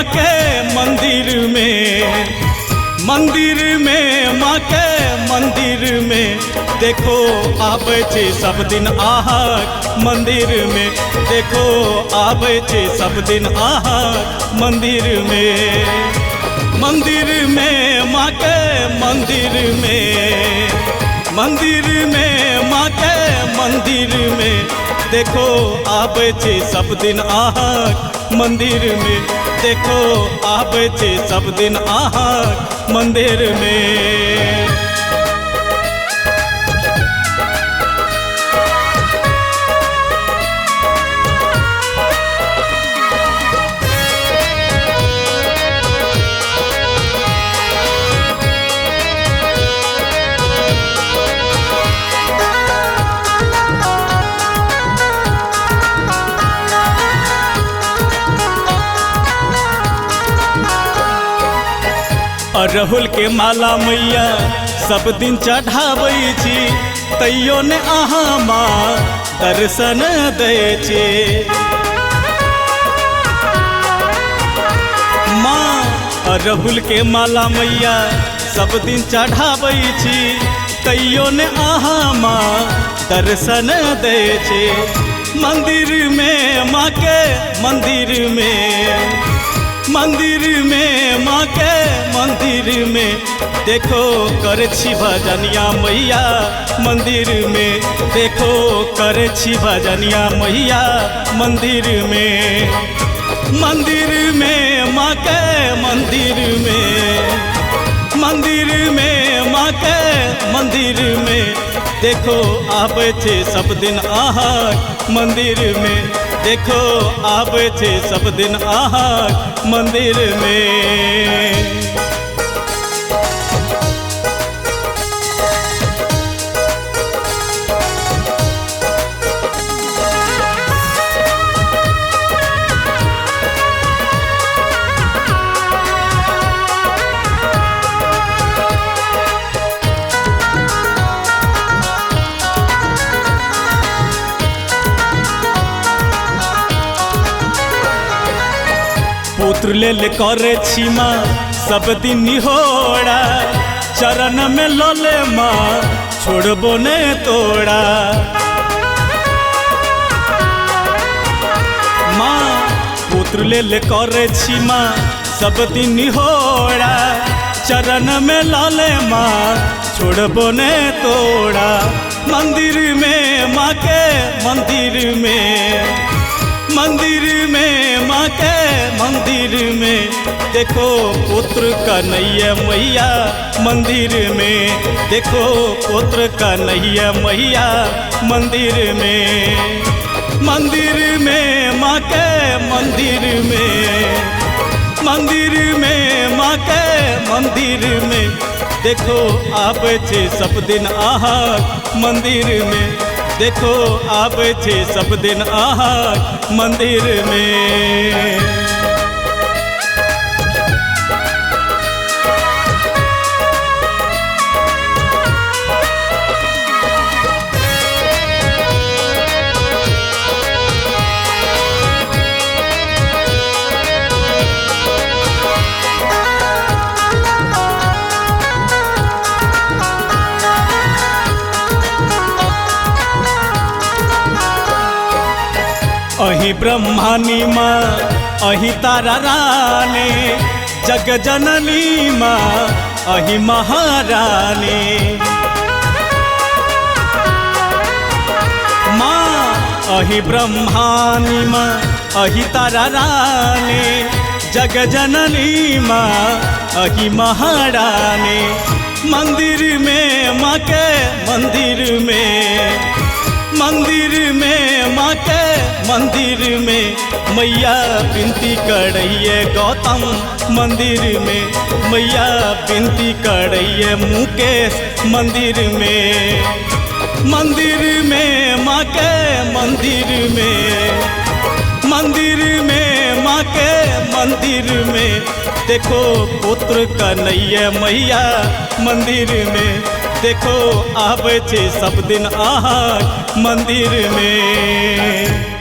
के मंदिर में, मंदिर में माँ के मंदिर में। देखो आबै छै सब दिन अहाँक मंदिर में, देखो आबै छै सब दिन अहाँक मंदिर में। मंदिर में माँ के मंदिर में, मंदिर में माँ के मंदिर में। देखो आबै छै सब दिन अहाँक मंदिर में, देखो आबै छै सब दिन अहाँक मंदिर में। अरहुल के माला मैया सब दिन चढ़ाबै छी, तैयो ने अहाँ माँ दर्शन दै छी। माँ अरहुल के माला मैया सब दिन चढ़ाबै छी, तैयो ने अहाँ माँ दर्शन दै छी। मंदिर में माँ के मंदिर में, मंदिर में माँ के मंदिर में। देखो कर छी भजनिया मैया मंदिर में, देखो कर छी भजनिया मैया मंदिर में। मंदिर में माँ के मंदिर में, मंदिर में माँ के मंदिर में। देखो आबै छै सब दिन अहाँक मंदिर में, देखो आबै छै सब दिन अहाँक मंदिर में। पुत्र लेल करे छी माँ सब दिन निहोरा, चरण में लले माँ छोड़बो ने तोड़ा। माँ पुत्र लेल करे छी माँ सब दिन निहोरा, चरण में लले माँ छोड़बो ने तोड़ा। मंदिर में माँ के मंदिर में, मंदिर में माँ के मंदिर में। देखो पुत्र कन्हैया मैया मंदिर में, देखो पुत्र कन्हैया मैया मंदिर में। मंदिर में माँ के मंदिर में, मंदिर में माँ के मंदिर में। देखो आबै छै सब दिन अहाँक मंदिर में, देखो आबै छै सब दिन अहाँक मंदिर में। अही ब्रह्मानी माँ अही तारा रानी, जग जननी माँ अही महारानी। माँ अही ब्रह्मानी माँ अही तारा रानी, जग जननी माँ अही महारानी। मंदिर में माँ के मंदिर में, मंदिर में माँ के मंदिर में। मैया विनती करैये गौतम मंदिर में, मैया विनती करैये मुकेश मंदिर में। मंदिर में माँ के मंदिर में, मंदिर में माँ के मंदिर में। देखो पुत्र कन्हैया मैया मंदिर में, देखो आबै छै सब दिन अहाँक मंदिर में।